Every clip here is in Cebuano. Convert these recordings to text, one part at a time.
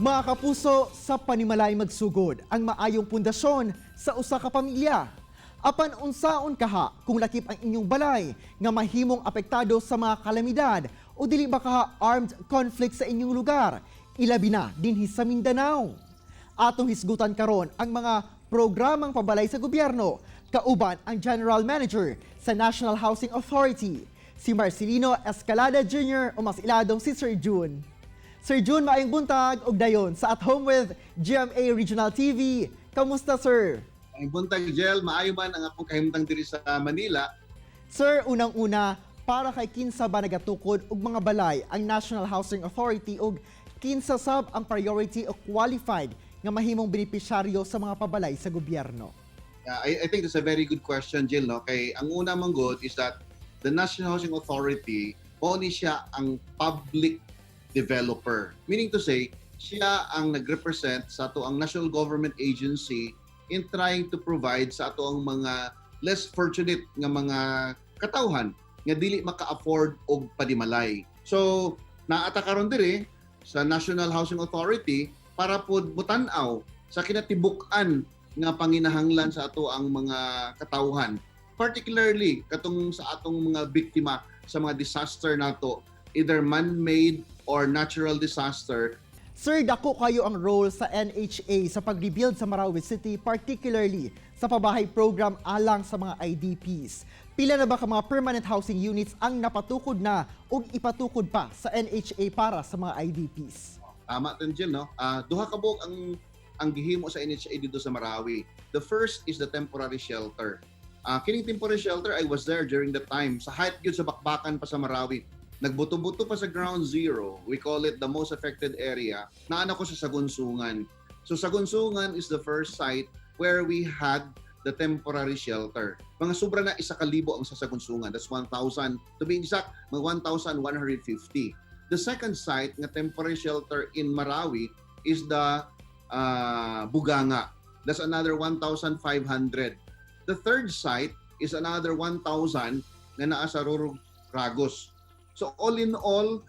Mga kapuso, sa panimalay magsugod ang maayong pundasyon sa usa ka pamilya. Apan unsaon kaha kung lakip ang inyong balay nga mahimong apektado sa mga kalamidad o dili ba kaha armed conflict sa inyong lugar, ilabi na dinhi sa Mindanao? Atong hisgutan karon ang mga programang pabalay sa gobyerno kauban ang General Manager sa National Housing Authority, si Marcelino Escalada Jr. o mas iladong si Sir June. Sir June, maayong buntag ug dayon sa At Home with GMA Regional TV. Kamusta, sir? Ang buntag, Jel, maayo man ang akong kahimtang diri sa Manila. Sir, unang-una, para kay kinsa ba nagatukod og mga balay ang National Housing Authority ug kinsa sab ang priority o qualified nga mahimong benepisyaryo sa mga pabalay sa gobyerno? I think that's a very good question, Jill. No? Kay ang una man gud is that the National Housing Authority, mao ni siya ang public developer. Meaning to say, siya ang nag-represent sa atoang national government agency in trying to provide sa atoang mga less fortunate nga mga katawhan nga dili maka-afford og panimalay. So, naa ta karon diri sa National Housing Authority para pod mutan-aw sa kinatibuk-an nga panginahanglan sa atoang mga katawhan, particularly katong sa atong mga biktima sa mga disaster nato, either man-made or natural disaster. Sir, dako kayo ang role sa NHA sa pag-rebuild sa Marawi City, particularly sa pabahay program alang sa mga IDPs. Pila na ba ka mga permanent housing units ang napatukod na ug ipatukod pa sa NHA para sa mga IDPs? Tama din, Jill, no? Duha ka buok ang gihimo sa NHA dito sa Marawi. The first is the temporary shelter. Kining temporary shelter, I was there during the time sa height gyud sa bakbakan pa sa Marawi. Nagbuto-buto pa sa ground zero. We call it the most affected area. Naa na ko sa Sagunsungan. So Sagunsungan is the first site where we had the temporary shelter. Mga sobra na 1,000 ang sa Sagunsungan. That's 1,000. To be exact, mga 1,150. The second site nga temporary shelter in Marawi is the Buganga. That's another 1,500. The third site is another 1,000 nga naa sa Rurug Ragos. So all in all,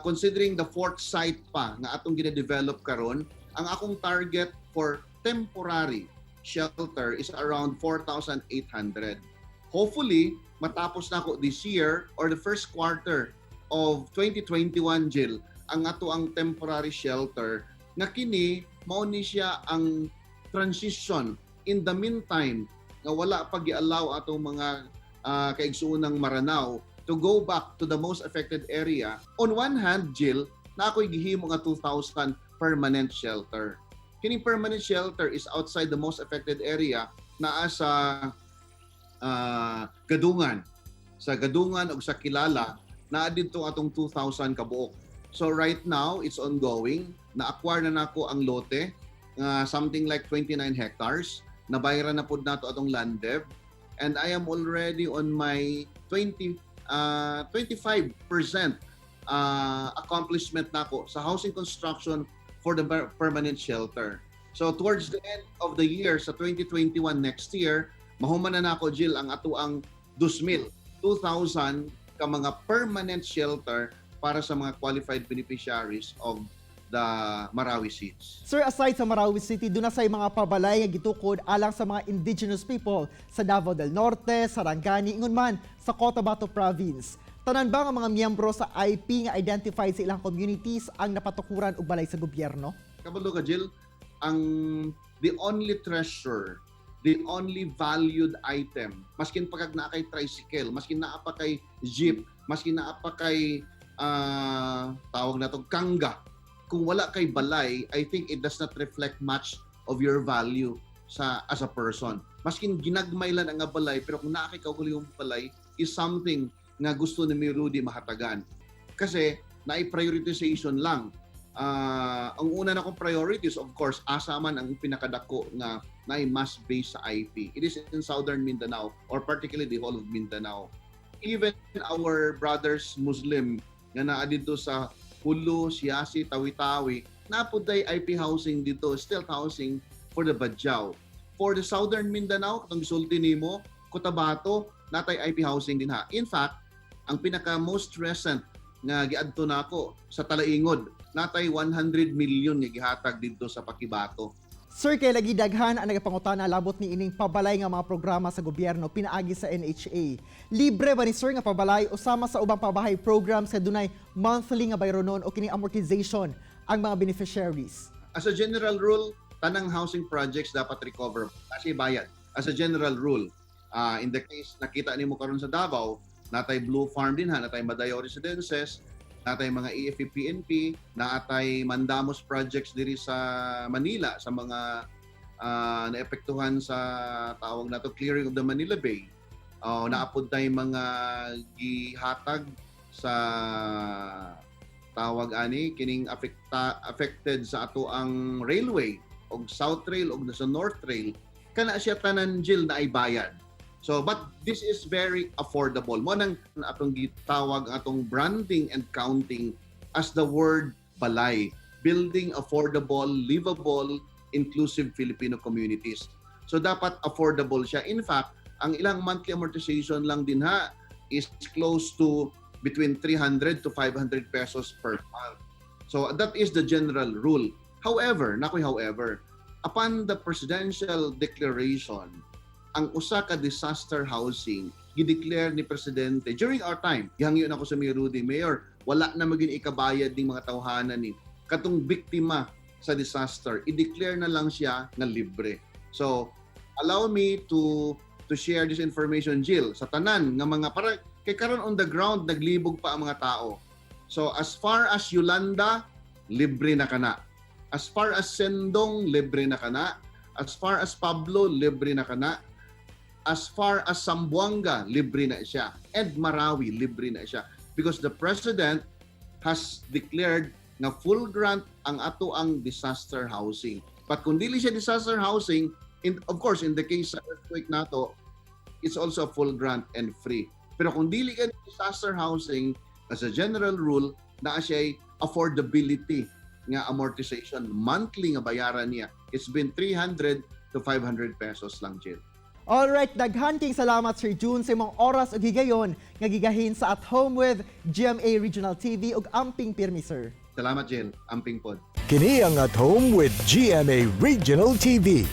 considering the fourth site pa nga atong gina-develop karon, ang akong target for temporary shelter is around 4,800. Hopefully, matapos na ako this year or the first quarter of 2021, Jill, ang atoang temporary shelter nga kini mao ni siya ang transition in the meantime nga wala pa gi-allow atong mga kaigsuonang Maranao to go back to the most affected area. On one hand, Jill, naa ko'y gihimo nga 2,000 permanent shelter. Kining permanent shelter is outside the most affected area, naa sa Gadungan. Sa Gadungan ug sa Kilala, naa didto atong 2,000 kabuok. So right now, it's ongoing. Na-acquire na nako ang lote, something like 29 hectares. Nabayaran na pud nato atong land dev. And I am already on my 20 25% accomplishment nako sa housing construction for the permanent shelter. So towards the end of the year sa 2021, next year, mahuman na nako, Jill, ang atoang 2,000 2,000 ka mga permanent shelter para sa mga qualified beneficiaries of the Marawi Siege. Sir, aside sa Marawi City, duna say mga pabalay nga gitukod alang sa mga indigenous people sa Davao del Norte, Sarangani, ingon man sa Cotabato Province. Tanan ba nga mga miyembro sa IP nga identified sa ilang communities ang napatukuran og balay sa gobyerno? Kabalo ka, Jill, ang the only treasure, the only valued item, maskin pa kag naa kay tricycle, maskin naa pa kay jeep, maskin naa pa kay tawag na to kangga, kung wala kay balay, I think it does not reflect much of your value sa as a person. Maskin ginagmay lang ang nga balay, pero kung naa kay kaugalingong balay is something nga gusto ni Rudy mahatagan. Kasi naay prioritization lang. Ang una na kong priorities, of course, asa man ang pinakadako nga naay mass base sa IP. It is in Southern Mindanao or particularly the whole of Mindanao. Even our brothers Muslim nga naa didto sa Jolo, Siasi, Tawi-Tawi, naa pod tay IP housing didto, stilt housing for the Badjao. For the Southern Mindanao, katong gisulti nimo, Cotabato, naa tay IP housing dinha. In fact, ang pinaka most recent nga giadto nako sa Talaingod, natay 100 million nga gihatag didto sa Paquibato. Sir, kay lagi daghan ang nagapangutana labot ni ining pabalay nga mga programa sa gobyerno pinaagi sa NHA. Libre ba ni, sir, nga pabalay o sama sa ubang pabahay programs sa dunay monthly nga bayronon o kini amortization ang mga beneficiaries? As a general rule, tanang housing projects dapat recover kasi bayad. As a general rule, in the case nakita nimo karon sa Davao, natay Blue Farm din ha, natay Madayaw Residences, natay mga E AFP PNP, naatay Mandamos projects diri sa Manila sa mga naepektuhan sa tawag nato clearing of the Manila Bay. Naapod tay mga gihatag sa tawag ani kining affected sa ato ang railway og South Rail og sa North Rail. Kana siya tanan, Jill, na ay bayad. So, but this is very affordable. Mo nang atong gitawag ang atong branding and counting as the word "balay," building affordable, livable, inclusive Filipino communities. So dapat affordable siya. In fact, ang ilang monthly amortization lang din ha is close to between 300 to 500 pesos per month. So that is the general rule. However, nakoy however, upon the presidential declaration, ang usa ka disaster housing gideclare ni presidente during our time. Gihangyo nako sa Mayor Rudy, "Mayor, wala na magin ikabayad ning mga tawhanan ni katong biktima sa disaster, i-declare na lang siya nga libre." So, allow me to share this information, Jill, sa tanan nga mga para kay karon on the ground naglibog pa ang mga tao. So, as far as Yolanda, libre na kana. As far as Sendong, libre na kana. As far as Pablo, libre na kana. As far as Zamboanga, libre na siya. And Marawi, libre na siya. Because the president has declared nga full grant ang ato ang disaster housing. But kung dili siya disaster housing, of course, in the case sa earthquake nato, it's also a full grant and free. Pero kung dili ka disaster housing, as a general rule, naa siya affordability nga amortization, monthly nga bayaran niya. It's been 300 to 500 pesos lang, Jill. Alright, daghan king salamat, Sir June, sa imong oras ug higayon nga gigahin sa At Home with GMA Regional TV ug amping pirmi, sir. Salamat, Jill. Amping pod. Kini ang At Home with GMA Regional TV.